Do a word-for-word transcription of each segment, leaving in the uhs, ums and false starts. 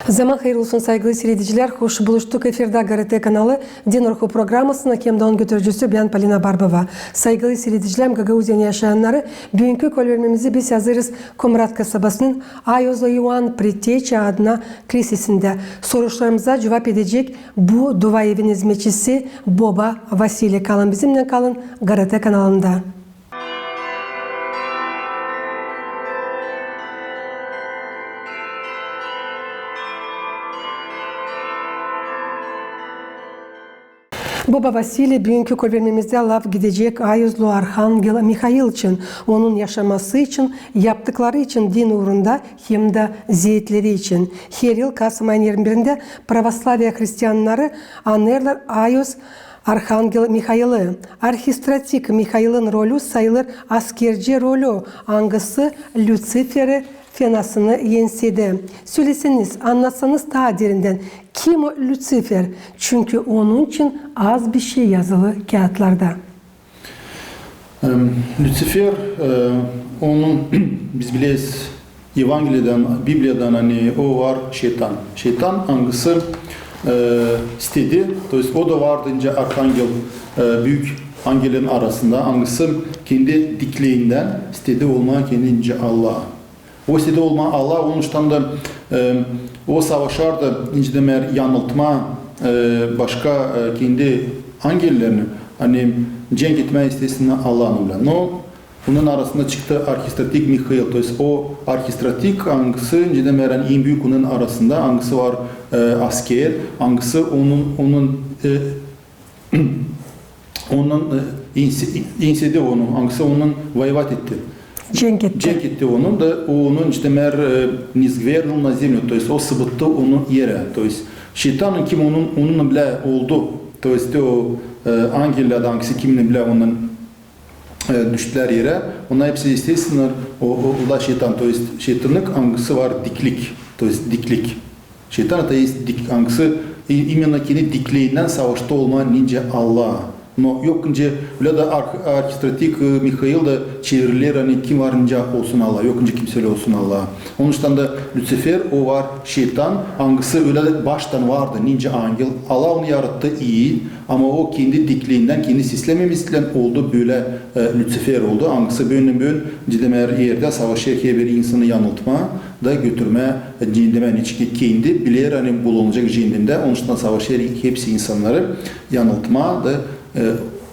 Zaman hayır olsun, saygılı siiredicilär. Hoş buluştuk. Efirdä GRT kanalı, Din Ruhu programasının hem dä onun götürücüsü bän, Polina Barbova. Saygılı siiredicilär, Gagauziyanın yaşayannarı, büünkü kolvermemizi biz hazırêrız Komrat kasabasının Ayozlu İoan Preteçä adına klisesindä. Soruşlarımıza cuvap edecek bu duaevin izmetçisi boba Vasiliy. Kalın bizimnän, kalın GRT kanalında. Boba Vasiliy, büünkü kolvermemizdä laf gidecek Ayozlu arhangel Mihail için, onun yaşaması için, yaptıkları için din uurunda hem dä zeetleri için. Her yıl kasım ayın irmi birindä pravoslaviya hristiannarı annêêrlar Ayoz arhangel Mihaili. Arhistratik Mihailin rolü sayılêr askerci rolü, angısı Lütsiferi, fenasını ensedi. Söleseniz, annatsanız taa derindän, kim o Lütsifer? Çünkü onun için az bişey yazılı kiyatlarda. Em, Lütsifer, e, onun, biz bileyiz Evangeliyedän, Bibliyadan, ani o var şeytan. Şeytan, angısı, e, istedi, то есть o da vardı nicä arhangel, e, büük angellerin arasında, angısı kendi dikleyindän istedi olmaa kendi nicä Allah. O istedi olmaa Allah, onuştan da, e, o savaşardı, nicä demeer, yanıltmaa, e, başka, e, kendi angellerini, ani cenk etmää istesin Allahın bilä. No, onların arasında çıktı arhistratik Mihail, то есть o arhistratik, angısı, nicä demeer, ani en büük onların arasında, angısı var, e, asker, angısı onun, onun, e, onun, e, ense-, ensedi onu, angısı onun воевать etti. Cenk etti. Cenk etti onun da, o onun, nicä demeer, e, низвергнул на землю, то есть o sıbıttı onu erä. То есть şeytanın kim onun, onunnan bilä oldu, то есть o, e, angeller dä angısı kiminän bilä ondan, e, düştülär erä, onnar hepsi, естественно, o, o, o da şeytan, то есть şeytanlık, angısı var diklik, то есть diklik. Şeytan это есть dik, angısı и-, именно kendi dikleyindän savaştı olmaa nicä Allah. No yok nicä, ölä dä arh-, arhistratik, e, Mihail da çevriler, ani kim var nicä olsun Allah, yok nicä kimsey olsun Allah. Onuştan da Lütsifer, o var şeytan, angısı ölä dä baştan vardı nicä angel. Allah onu yarattı ii, ama o kendi dikleyindän, kendi seslememesiylän oldu bölä, e, Lütsifer oldu. Angısı büündän-büün, nicä demeer, erdä savaşêr herbir insanı yanıltmaa da götürmää ceendemä, neçin ki kendi biler, ani bulunacek ceendemdä, onuştan savaşêr hepsi insannarı yanıltmaa da, e,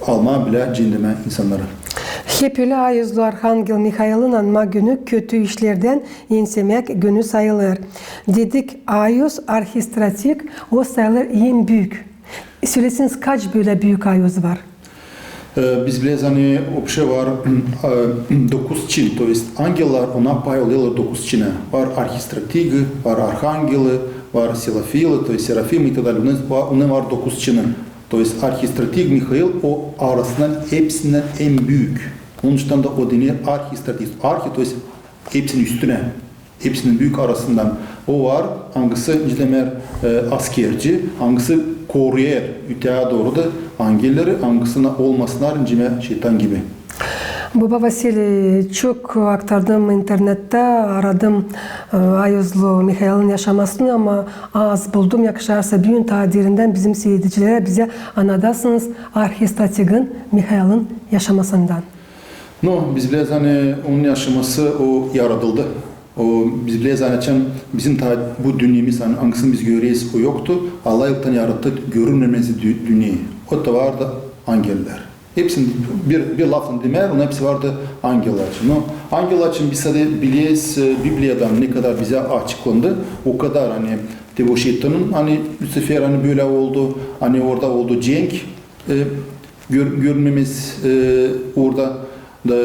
almaa bilä ceendemä insannarı. Hep ölä Ayozlu arhangel Mihailin anma günü kötü işlerdän ensemäk günü sayılêr. Dedik, Ayoz arhistratik, o sayılêr en büük. Söleseniz, kaç bölä büük Ayoz var? E, biz bileyiz, ani opşe var, e, dokuz çin, то есть angeller, ona pay olêrlar dokuz çinä. Var arhistratigı, var arhangeli, var serafili, то есть serafimı и так далее. Onnar var, onnar var dokuz çini. То есть arhistratig Mihail o arasından hepsindän en büük. Onuştan da o dener arhistratig. Arhi, то есть hepsinin üstünä. Hepsinin büük arasından o var, angısı, nicä demeer, e, askerci, angısı koruyêr öteyä dooru da angelleri, angısına olmasınnar nicä şeytan gibi. Boba Vasiliy, çok aktardım internettä, aradım, e, Ayozlu Mihailin yaşamasını, ama az buldum. Yakışarsa, büün taa derindän bizim siiredicilerä bizä annadasınız arhistratigin Mihailin yaşamasından. No, biz bileyiz, ani onun yaşaması, o yaradıldı. O, biz bileyiz, ani açan bizim taa bu dünnemiz, ani angısını biz göreriz, o yoktu. Allah ilktän yarattı görünmemezi dü-, dünneyi. O da vardı angeller. Hepsini bir, bir laflan demeer, onnar hepsi vardı angeller için. No, angeller için biz sade bileyiz, e, Bibliyadan ne kadar bizä açıklandı, o kadar, ani te bu şeytanın, ani Lütsifer, ani bölä oldu, ani orada oldu cenk, e, gör-, görünmemez, e, orada da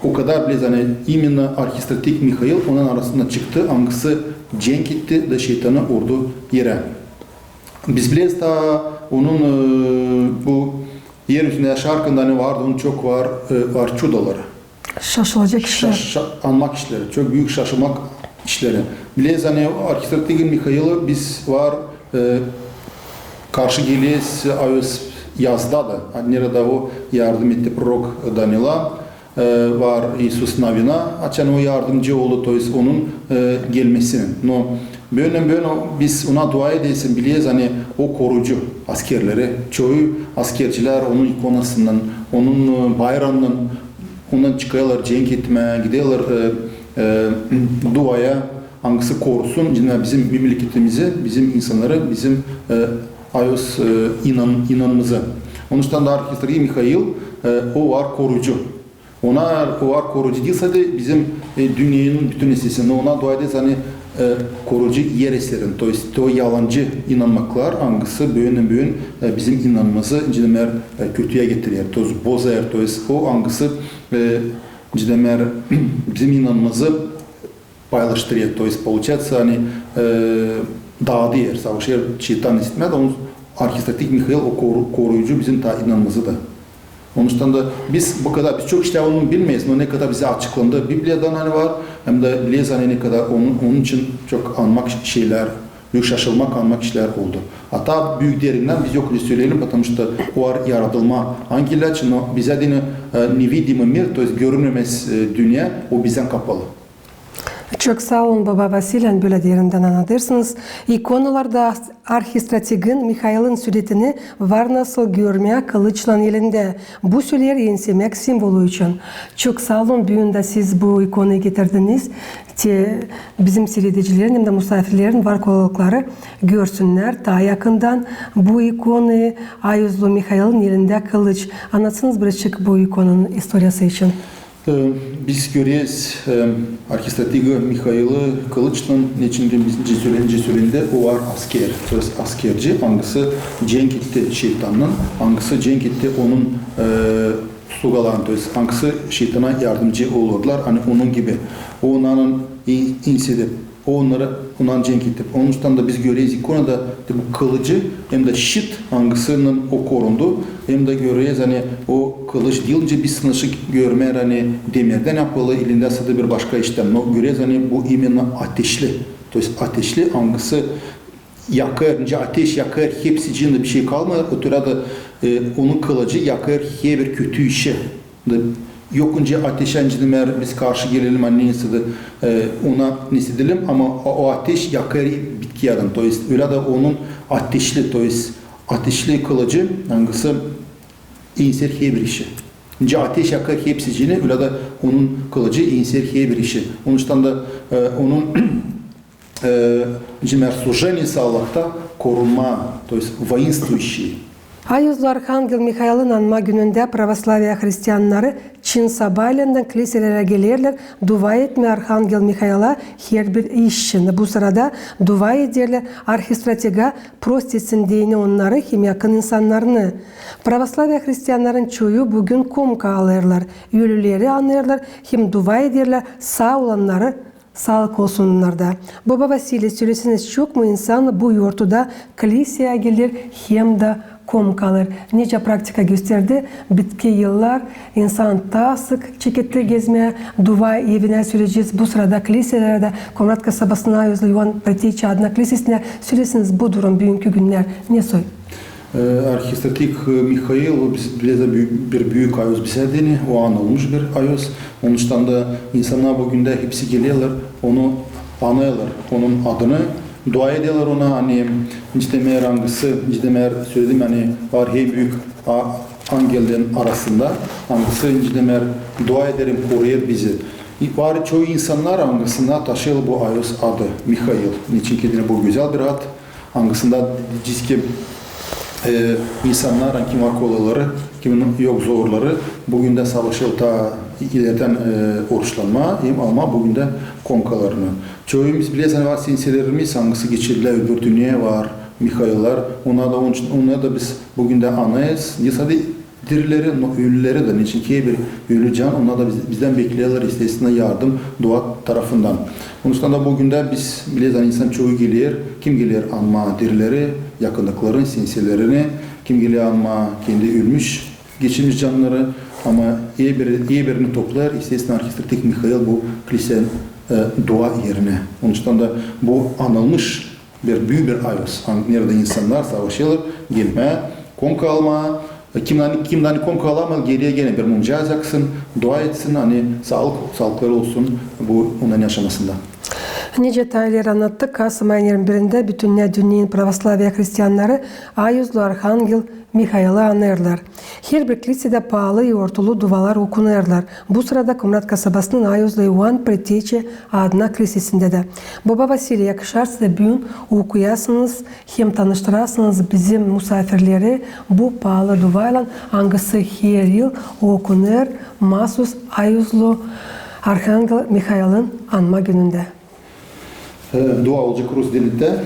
o kadar bileyiz, ani именно arhistratig Mihail onnan arasından çıktı, angısı cenk etti da şeytanı urdu erä. Biz bileyiz taa onun, e, bu er üstündä yaşarkan da, ani vardı, onun çok var, e, var çudaları. Şaşılacak işlär. Şaş-, şa-, anmak işleri, çok büük şaşılmak işleri. Bileyiz, ani arhistratig Mihaili biz var, e, karşı geleriz, e, yazda da, ani neredä o yardım etti prorok Daniila, e, var İisus Novina, açan o yardımcı oldu, то есть onun, e, gelmesini. No, Böönen-böön biz ona dua ederiz, bileriz, ani o koruyucu askerleri, çoyu askercilär onun ikonasından, onun, e, bayranından, ondan çıkêrlar cenk etmää, gidêrlar, e, e, duaya, angısı korusun, nicä bizim memleketimizi, bizim insannarı, bizim, e, ayoz, e, inan-, inanmamızı. Onuştan da arhistrateg Mihail, e, o var koruyucu. Ona, o var koruyucu diil sade bizim, e, dünnenin bütün esesi, no ona dua ederiz, ani, e, koruyucu ereserin, to jest o yalancı inanmaklar, angısı böönen-böön, e, bizim inanmamızı, nicä demeer, e, kötüyä getirer, to jest bozêr, to jest o, angısı, e, nicä demeer, bizim inanmamızı paylaştırêr, to jest, получается, ani, e, daadêr, savaşêr, şeytan istemää, onu arhistrateg Mihail o koru-, koruyucu bizim taa inanmamızı da. Onuştan da biz bu kadar, biz çok işlär onu bilmeeriz, no ne kadar bizä açıklandı Bibliyadan, ani var, hem dä bileriz, ani ne kadar onun, onun için çok anmak şeylär, büük şaşılmak, anmak işlär oldu. Hatta büük derindän biz yok öyle söleyelim, потому что o var yaradılma angel için, no bizä deyni, e, невидимый мир, то есть görünmemäz, e, dünnä, o bizdän kapalı. Çok saa olun, baba Vasiliy, ani bölä derindän annadêrsınız. İkonalarda arhistrateg Mihailin suretini var nasıl görmää kılıçlan elindä. Bu söleer ensemäk simvolu için. Çok saa olun, büün dä siz bu ikonayı getirdiniz. Te bizim siiredicilerin hem dä musaafirlerin var kolaylıkları görsünnär taa yakından bu ikonayı, ayozlu Mihailin elindä kılıç. Annatsınız birazçık bu ikonanın istoriyası için. E, biz göreriz, e, arhistrategi Mihaili kılıçlan, neçin ki biz nicä sölen-, nicä sölendi, o var asker, то есть askerci, angısı cenk etti şeytannan, angısı cenk etti onun, e, slugaların, то есть angısı şeytana yardımcı olurlar, ani onun gibi. O onnarın i-, insedip, o onnarı, onnan cenk etip. Onuştan da biz göreriz ikonada, te bu kılıcı hem dä şit, angısınnan o korundu, hem dä göreriz, ani o kılıç diil nicä biz sanaşık görmää, ani demerdän yapılı, elindä sade bir başka işlem. No göreriz, ani bu именно ateşli. То есть ateşli, angısı yakêr, nicä ateş yakêr, hepsicindä bir şey kalmêêr, o türä dä, e, onun kılıcı yakêr herbir kötü işi. Da yok nicä ateşä, nicä demeer, biz karşı gelelim, ani neysä dä, e, ona neysä deyelim, ama o, o ateş yakêr bitki yadan, то есть ölä dä onun ateşli, то есть ateşli kılıcı, angısı enser herbir işi. Nicä ateş yakêr hepsicini, ölä dä onun kılıcı enser herbir işi. Onuştan da, e, onun e, nicä demeer, служение saalıkta korunmaa, то есть воинствующий. Ayozlu arhangel Mihailin anma günündä pravoslaviya hristiannarı çın sabaylendän kliselerä gelerlär dua etmää arhangel Mihaila herbir iş için. Bu sırada dua ederlär arhistrategä, prost etsin deyni onnarı hem yakın insannarını. Pravoslaviya hristiannarın çoyu büün komka alêrlar, ölüleri anêrlar hem dua ederlär saa olannarı. Saalık olsun onnarda. Baba Vasiliy, söleseniz, çok mu insan bu yortuda kliseya geler hem dä komka alêr? Nicä praktika gösterdi, bitki yıllar insan taa sık çeketti gezmää dua evinä, söleyecez, bu sırada kliselerä dä, Komrat kasabasına ayozlu İvan Proteçi adına klisesinä, söleseniz, bu durum büünkü günnär ne soy? E, arhistrateg, e, Mihail, o biz, bilä dä bü-, bir büük ayoz bizä deyni, o anılmış bir ayoz. Onuştan da insannar büün dä hepsi gelerlär, onu anêrlar, onun adını, dua ederlär ona, ani, nicä demeer, angısı, nicä demeer, söledim, ani var hem büük a-, angeller arasında, angısı, nicä demeer, dua ederim, koruyêr bizi. İ-, var çoyu insannar, angısınnar taşıyêr bu ayoz adı, Mihail. Neçin ki deyni bu gözäl bir ad. Angısında deyecez ki, e, insannar, ani kim var kolayları, kimin yok zorları, büün dä savaşêr taa ileridän, e, oruçlanmaa hem almaa büün dä komkalarını. Çoyumuz bileriz, ani var senselerimiz, angısı geçirdilär öbür dünneyä, var Mihaillar. Onnar da, onun için, onnarı da biz büün dä anêrız. Ne sade dirileri, no ölüleri dä, neçin ki herbir ölü can, onnar da biz-, bizdän bekleerlär, estesinä, yardım, dua tarafından. Onuştan da büün dä biz bileriz, ani insan çoyu geler, kim geler anmaa dirileri, yakınlıklarını, senselerini, kim geler anmaa kendi ölmüş, geçirmiş cannarı, ama herbir-, herbirini toplêêr, estesinä, arhistrateg Mihail bu klisenin, e, dua erinä. Onuştan da bu anılmış bir büük bir ayoz, an-, neredä insannar savaşêrlar gelmää, komka almaa, e, kim dä, kim dä komka alamêêr, geler genä bir mumcaa yaksın, dua etsin, ani saalık, saalıkları olsun bu onların yaşamasında. Nicä taa ileri annattık, kasım ayın irmi birindä bütün dünnä pravoslaviya hristiannarı auzlu arhangel Mihaili annêêrlar. Herbir klisedä paalı i ortulu duvalar okunêrlar. Bu sırada Komrat kasabasının auzlu İoan Preteçi adına klisedä dä. Boba Vasiliy, yakışarsa da büün okuyasınız hem tanıştırasınız bizim musaafirleri bu paalı duvaylan, angısı her yıl okunêr maasuz auzlu arhangel Mihailin anma günündä. Dua olacek rus dilindä.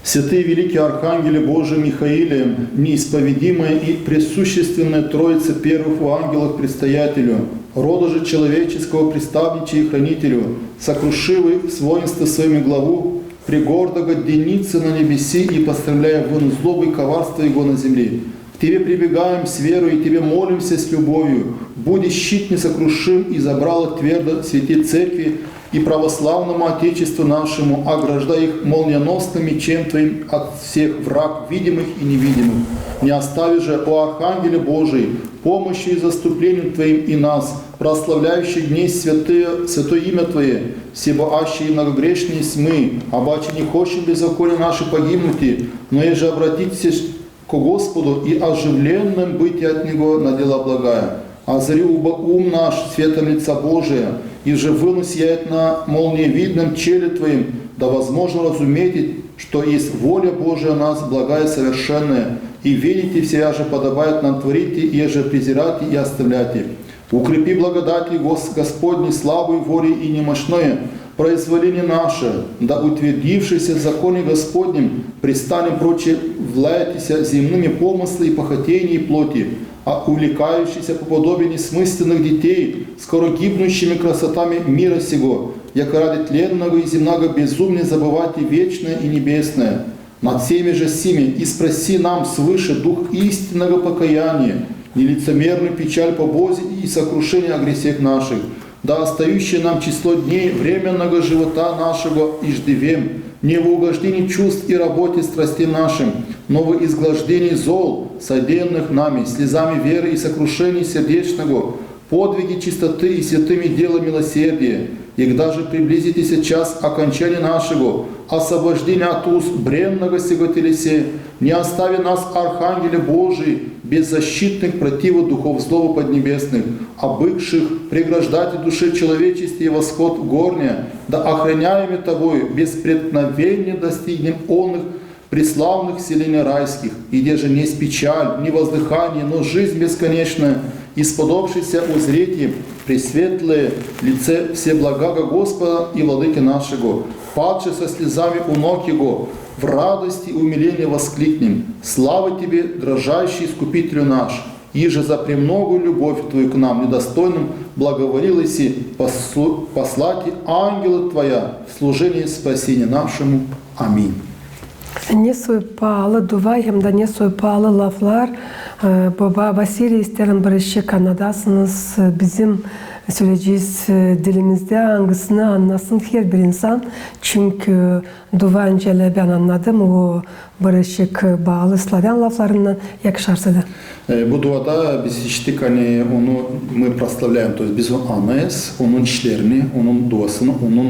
Святый великий архангеле Божий Михаиле, неисповедимая и пресущественная троица первых в ангелах предстоятелю, рода же человеческого представниче и хранителю, сокрушивый с воинства своими главу пригордого деницы на небеси и постремляя вынуть злобу и коварство его на земли. К Тебе прибегаем с верою и Тебе молимся с любовью. Буди щит несокрушим и забрало твердо святой Церкви и православному Отечеству нашему, ограждай их молниеносным мечем Твоим от всех враг, видимых и невидимых. Не остави же, о Архангеле Божий, помощью и заступлением Твоим и нас, прославляющих днесь святое, святое имя Твое, себо аще и многогрешные сьмы, обаче не хочем беззакония наших погибнуть, но еже обратитеся ко Господу и оживленным быти от Него на дела благая. Озари уба ум наш светом лица Божия, и же вынусь сиять на молниевидном челе Твоим, да возможно разуметь, что есть воля Божия о нас, благая и совершенная, и видите, всея же подобает нам творить, и еже презирать и оставлять. Укрепи благодати Гос-, Господней слабые воли и немощное произволение наше, да утвердившись в законе Господнем, престанем прочие влаятися земными помыслы и похотения плоти, а увлекающиеся по подобию несмысленных детей, скоро гибнущими красотами мира сего, яко ради тленного и земного безумия забывать и вечное, и небесное. Над всеми же сими испроси нам свыше дух истинного покаяния, нелицемерную печаль по Бозе и сокрушение о гресех наших, да остающее нам число дней временного живота нашего иждивем, не во угождении чувств и работе страстей нашим, но во изглаждении зол, содеянных нами, слезами веры и сокрушении сердечного, подвиги чистоты и святыми дела милосердия, и когда же приблизитеся час окончания нашего, освобождения от уз бренного сего телесе, не остави нас, архангеле Божий, беззащитных противу духов злого поднебесных, обыкших преграждать душе человечестве восход горния, да охраняемы Тобою без преткновения достигнем онных преславных селений райских, иде же несть печаль, не воздыхание, но жизнь бесконечная, исподобившися узреть пресветлое лице всеблагаго Господа и Владыки нашего, падши со слезами у ног Его, в радости и умилении воскликнем: Слава Тебе, дражайший Искупителю наш! Иже за премногую любовь Твою к нам, недостойным, благоволил еси послу-, послати ангела Твоя в служение спасения нашему. Аминь. Ne soy paalı duva hem dä ne soy paalı laflar, e, boba Vasiliy, isteerim bir işik annadasınız, e, bizim söleyecez, e, dilimizdä, angısını annasın herbir insan. Çünkü duva, nicä bän annadım, o bir işik baalı slavän laflarından, yakışarsa da. E, bu duada biz işittik, ani onu мы прославляем, то есть biz onu annêêrız, onun işlerini, onun duasını, onun,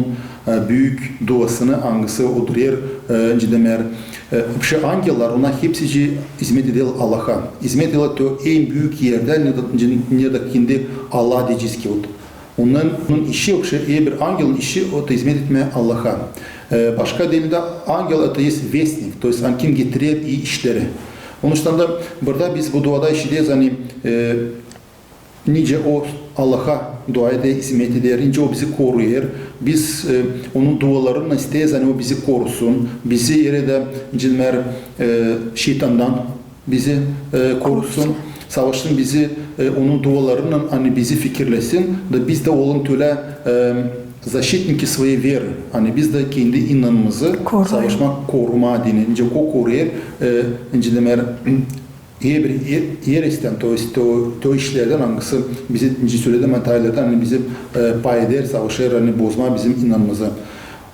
e, büük duasını, angısı o durêr, e, nicä deer, e, вообще angellar, onnar hepsicii izmet eder Allaha. İzmet eder то en büük erdä, ne dä, ne dä kendi Allah deyecez ki, вот. Onun, onun işi, вообще, herbir angelın işi, o da izmet etmää Allaha. E, başka diilä angel, это есть вестник, то есть ani kim getirer i işleri. Onuştan da burada biz bu duada işideriz, ani, e, nicä o Allaha dua eder, izmet eder, nicä o bizi koruyêr. Biz, e, onun dualarınnan isteeriz, ani o bizi korusun, bizi erädä, nicä deer, e, şeytandan, bizi, e, korusun, savaşsın bizi, e, onun dualarınnan, ani bizi fikirlesin, da biz dä olalım tölä, e, защитники своей веры, ani biz dä kendi inanmamızı savaşmaa, korumaa deyni, nicä o koruyêr, e, nicä deer, herbir e-, eresten, то есть то, то işlerdän, angısı bizi, nicä söledim, ani taylardan, ani bizi, e, pay eder, savaşêr, ani bozmaa bizim inanmamızı.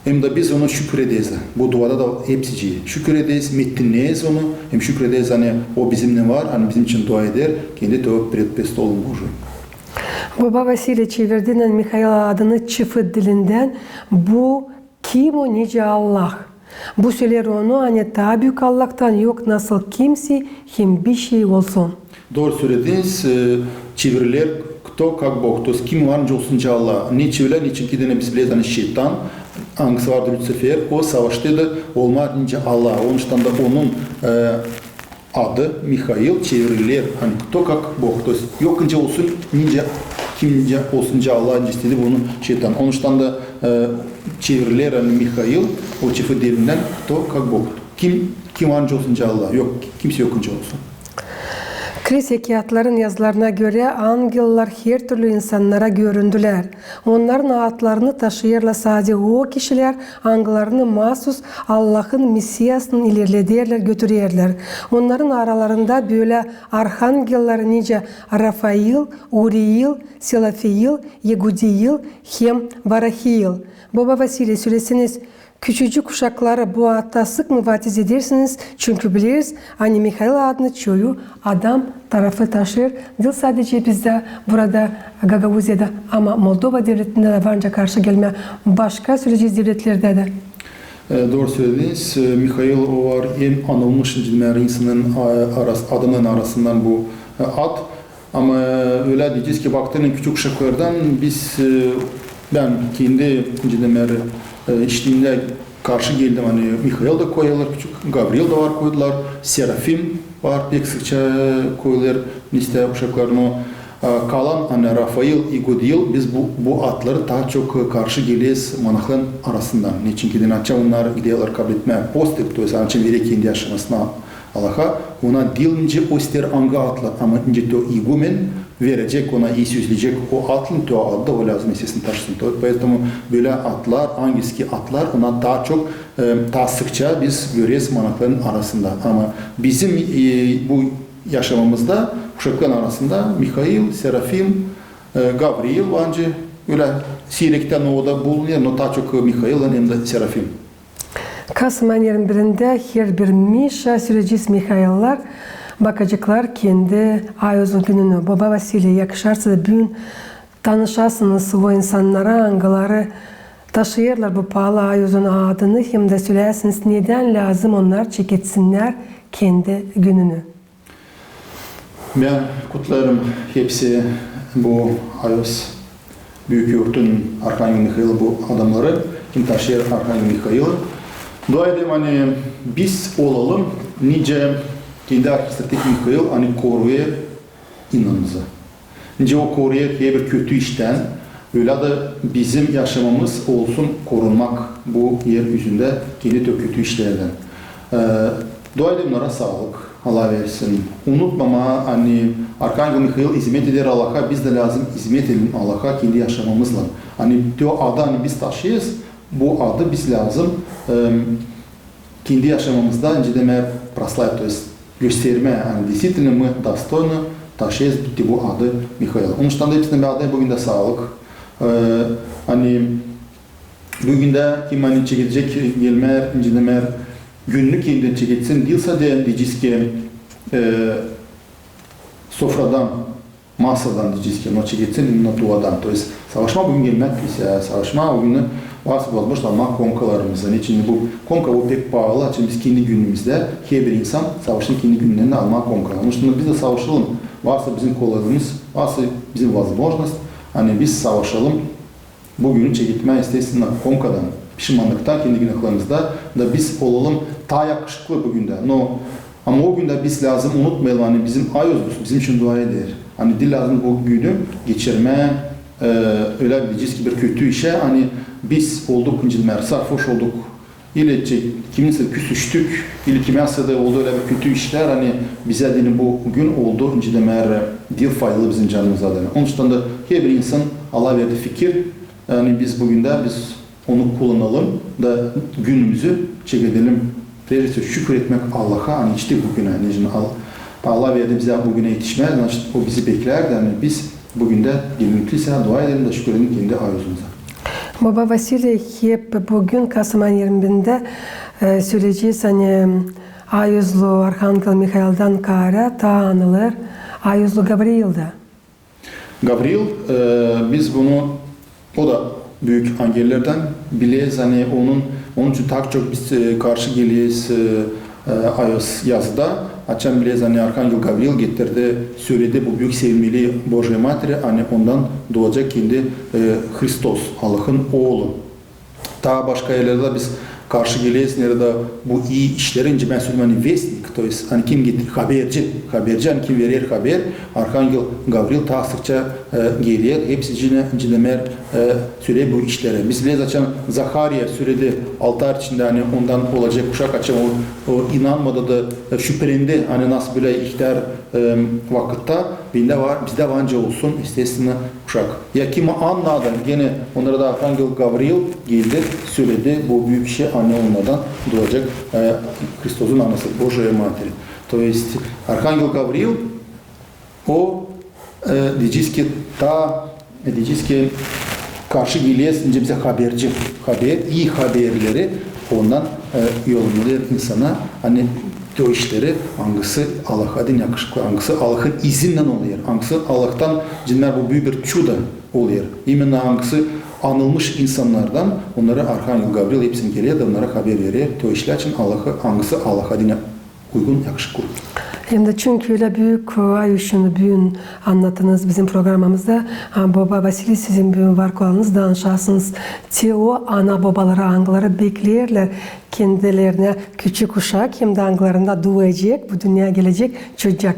Hem dä biz ona şükür ederiz. Bu duada da hepsicii şükür ederiz, metinneeriz onu, hem şükür ederiz, ani o bizimnän var, ani bizim için dua eder, kendi то пред престолом Божиим. Boba Vasiliy, çevirdiynän Mihail adını çifıt dilindän, bu kim o nicä Allah? Bu söleer onu, ani taa büük Allahtan yok nasıl kimsey hem bişey olsun. Dooru sölediniz, e, çeviriler кто как Бог, то есть kim var nicä olsun nicä Allah. Neçin ölä, neçin ki deyni biz bileriz, ani şeytan, angısı vardı Lütsifer, o savaştıydı olmaa nicä Allah. Onuştan da onun, e, adı Mihail çeviriler, ani кто как Бог, то есть yok nicä olsun, nicä, kim nicä olsun nicä Allah, nicä istedi bunu şeytan. Onuştan da, e, çeviriler, ani Mihail, o çifıt dilindän кто как Бог. Kim, kim var nicä olsun nicä Allah, yok, kimsey yok nicä olsun. Krist hekayatların yazılarına görä, angellar hertürlü insannara göründülär. Onnarın aatlarını taşıyêrlar sade o kişilär, angılarını maasuz Allahın missiyasını ilerlederlär, götürerlär. Onnarın aralarında bölä arhangellar nicä Rafail, Uriil, Selafiil, Yegudiil hem Varahiil. Boba Vasiliy, söleseniz, küçücük uşaklara bu atta sık mı vaiz edersiniz? Çünkü bileriz, ani Mihail adını çoyu adam tarafı taşıyêr, diil sadecä bizdä burada, Gagauziyada, ama Moldova devletindä dä var nicä karşı gelmä, başka, söleyecez, devletlerdä dä. E, dooru sölediniz. E, Mihail, o var en anılmış, nicä demeer, insanın, e, aras-, adamnarın arasından bu, e, ad. Ama, e, ölä deyecez ki, baktıynan küçük uşaklardan biz, e, bän kendi, nicä demeer, e, işliimdä karşı geldim, ani Mihail da koyêrlar küçük, Gavriil da var koydular, Serafim var, pek sıkça koyêrlar, neçin uşaklarına, e, kalan, ani Rafail, Yegudiil, biz bu, bu adları taa çok, e, karşı geleriz monahların arasından. Neçin ki deyni açan onnar giderlär kabletmää postik, то есть açan verer kendi yaşamasını Allaha, ona diil nicä o isteer, angı adla, ama nicä te igumen verecek ona, i söleyecek o adın, te o adda o lääzım esesini taşısın. То есть поэтому bölä adlar, angelski adlar, ona taa çok, e, taa sıkça biz göreriz monahların arasında. Ama bizim, e, bu yaşamamızda uşakların arasında Mihail, Serafim, e, Gavriil var nicä, ölä siirektän o da bulunêr, no taa çok Mihail hem dä Serafim. Kasım ayın irmi birindä herbir mişa söleyecez Mihaillar bakaceklar kendi ayozlu gününü. Boba Vasiliy, yakışarsa da büün tanışasınız o insannara, angıları taşıyêrlar bu paalı ayozun adını, hem dä söläsiniz, nedän lääzım onnar çeketsin kendi gününü. Bän kutlêêrım hepsi bu ayoz, büük yurtun, Arhangel Mihail, bu adamnarı, kim taşıyêr Arhangel Mihaili. Dua ederim, ani biz olalım nicä kendi arhistrateg Mihail, ani koruyêr inanımızı. Nicä o koruyêr herbir kötü iştän, ölä dä bizim yaşamamız olsun korunmak bu er üzündä kendi te o kötü işlerdän. E, dua ederim onnara saalık, Allah versin. Unutmamaa, ani Arhangel Mihail izmet eder Allaha, biz dä lääzım izmet edelim Allaha kendi yaşamamızlan. Ani te o adı, ani biz taşıyêrız, bu adı biz lääzım, e, kendi yaşamamızda, nicä demeer, прославить, то есть göstermää, ani действительно мы достойны taşıyêrız te bu adı Mihail. Onuştan da hepsindän bän adayım büün dä saalık. E, ani büün dä kim, ani çekecek, gelmää, nicä demeer, gününü kendi çeketsin, diil sade deyecez ki, e, sofradan, masadan deyecez ki, no çeketsin imenno tuvadan. То есть savaşmaa büün gelmäk isä, savaşmaa büün varsa возможность almaa konkalarımızı. Neçin bu konka, o pek paalı, açan biz kendi günümüzdä, herbir insan savaşêr kendi günündän dä almaa konka. Onuştan biz dä savaşalım, varsa bizim kolaylığımız, varsa bizim возможность, ani biz savaşalım bu günü çeketmää, естественно, konkadan, pişimanlıktan kendi günahlarımızda, da biz olalım taa yakışıklı büün dä. No, ama o gün dä biz lääzım unutmayalım, ani bizim ayozumuz bizim için dua eder. Ani diil lääzım bu günü geçirmää, e, ölä deyecez ki, bir kötü işä, ani biz olduk, nicä demeer, sarhoş olduk, ili çe-, kiminä küsüştük, ili kimäsä dä oldu ölä bir kötü işlär, ani bizä deyni bu gün oldu, nicä demeer, diil faydalı bizim canımıza deyni. Onuştan da herbir insan, Allah verdi fikir, ani biz büün dä biz onu kullanalım da günümüzü çekedelim. Прежде всего şükür etmäk Allaha, ani içtik bu günä, nicä Al-, Allah verdi bizä bu günä etişmää, значит, o bizi beklärdi, ani biz büün dä gelinlikli isä dua edelim da şükür edelim kendi ayozumuza. Boba Vasiliy, hep büün, kasım ayın irmi birindä, e, söleyecez, ani ayozlu Arhangel Mihaildan kaarä taa anılêr ayozlu Gavriil dä. Gavril, e, biz bunu, o da büük angellerdän, bileyiz, ani onun, onun için taa çok biz, e, karşı geleyiz, e, e, ayos yazıda, açan bileyiz, ani arhangel Gavril getirdi, söledi bu büük sevilmeli Bojiyaya Materi, ani ondan duulacek kendi, e, Hristos, Allahın Oolu. Taa başka erlerdä biz karşı geleyiz, neredä bu ii işleri, nicä bän söledim, ani vestnik, то есть, ani kim getir-, haberci, haberci, ani kim verer haber, arhangel Gavril taa sıkça, e, geler, hepsi cinä, cinä mer, e, söleer bu işleri. Biz bileyiz, açan Zahariya söledi altar içindä, ani ondan olacek uşak, açan o, o inanmadı da, e, şüpelendi, ani nasıl bölä ihtär, e, vakıtta, bizdä var, bizdä var nicä olsun, естественно, uşak. Ya kim Anna da, genä onnara da arhangel Gavril geldi, söledi bu büük işi, ani ondan duulacek, e, Hristosun Annası, Божья Матерь. То есть, arhangel Gavril, o, e, deyecez ki, taa, e, deyecez ki, karşı geleyiz, nicä bizä haberci, haber, ii haberleri ondan, e, yolluêr insana, ani o işleri, angısı Allahadın yakışıklı, angısı Allahın izinnän olêr, angısı Allahtan, cinä mer, bu büük bir çudo olêr. İmenna angısı anılmış insannardan, onnara arhangel Gavril hepsini geler da onnara haber verer, то есть, işlär için Allahı, angısı Allahadın uygun, yakışıklı. Hem dä çünkü ölä büük, e, ay için büün annattınız bizim programamızda. Ha, boba Vasiliy, sizin büün var kolayınız danışasınız te o ana-bobalara, angıları bekleerlär kendilerinä küçük uşak, hem dä angılarında duacek, bu dünneyä gelecek çocuk.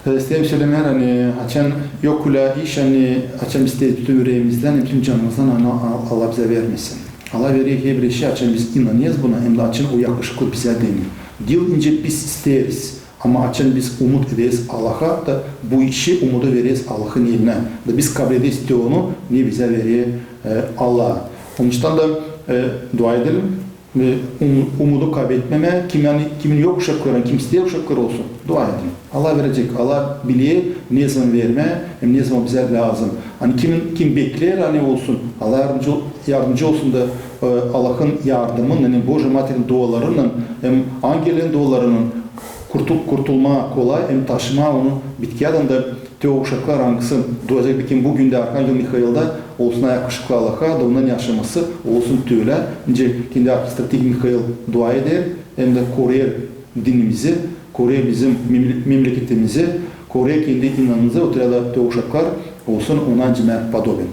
E, isteerim sölemää, ani açan yok ölä iş, ani açan biz isteeriz bütün üreemizdän, bütün canımızdan, ani A-, Allah bizä vermesin. Allah verer herbir işi, açan biz inanêrız buna, hem dä açan o yakışıklı bizä deyni. Diil nicä biz isteeriz, ama açan biz umut ederiz Allaha da bu işi, umudu vereriz Allahın elinä. Da biz kablederiz te onu, ne bizä verer, e, Allah. Onuştan da, e, dua edelim. Ve um-, umudu kaybetmemää, kim, ani, kimin yok uşakları, ani kim isteer uşakları olsun, dua edin. Allah verecek, Allah biler ne zaman vermää, hem ne zaman bizä lääzım. Ani kimin, kim bekleer, ani olsun, Allah yardımcı, yardımcı olsun da, e, Allahın yardımınnan, ani Божьей Материnin dualarınnan, hem angellerin dualarınnan kurtul-, kurtulmaa kolay, hem taşımaa onu bitkiyädän da te o uşaklar, angısı duacek, bekim bu gündä arhangel Mihail da olsun yakışıklı Allaha, da ondan yaşaması olsun te ölä, nicä kendi arhistratih Mihail dua eder, hem dä koruyêr dinimizi, koruyêr bizim memle-, memleketimizi, koruyêr kendi inanımızı, o türlä da te o uşaklar olsun ona nicä mer podoben.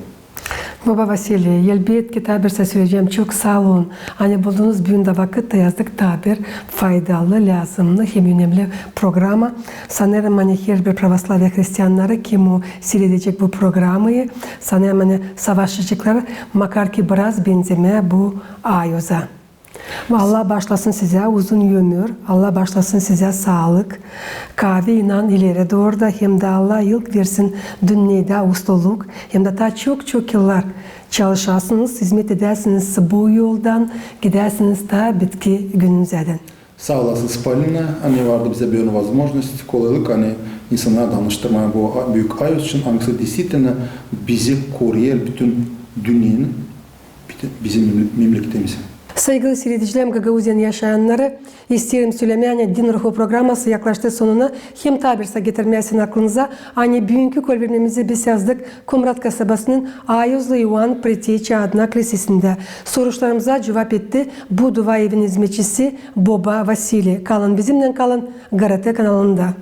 Boba Vasiliy, elbetki, taa bir söleyecäm, çok saa olun, ani buldunuz büün dä vakıt da yazdık taa bir faydalı, lääzımnı hem önemli programa. Sanêrım, ani herbir pravoslaviya hristiannarı, kim o siiredecek bu programayı, sanêrım, ani savaşaceklar makar ki biraz benzemää bu ayoza. Ve Allah baaşlasın sizä uzun ömür, Allah baaşlasın sizä saalık, kaavi inan ileri dooru da, hem dä Allah ilk versin dünnedä ustaluk, hem dä taa çok-çok yıllar çalışasınız, izmet edäsiniz bu yoldan, gidäsiniz taa bitki gününüzädän. Saa olasınız, Polina, ani vardı bizä bölä возможность, kolaylık, ani insannarı danıştırmaa bu a-, büük ayoz için, angısı действительно bizi koruyêr bütün dünnenin, bütün bizim mem-, memleketimizi. Saygılı siiredicilär, Gagauziyanın yaşayannarı, isteerim sölemää, ani Din ruhu programası yaklaştı sonuna, hem taa bir saa getirmää sizin aklınıza, ani büünkü kolvermemizi biz yazdık Komrat kasabasının Ayozlu İoan Preteçi adına klisesindä. Soruşlarımıza cuvap etti bu dua evin izmetçisi boba Vasiliy. Kalın bizimnän, kalın GRT kanalında.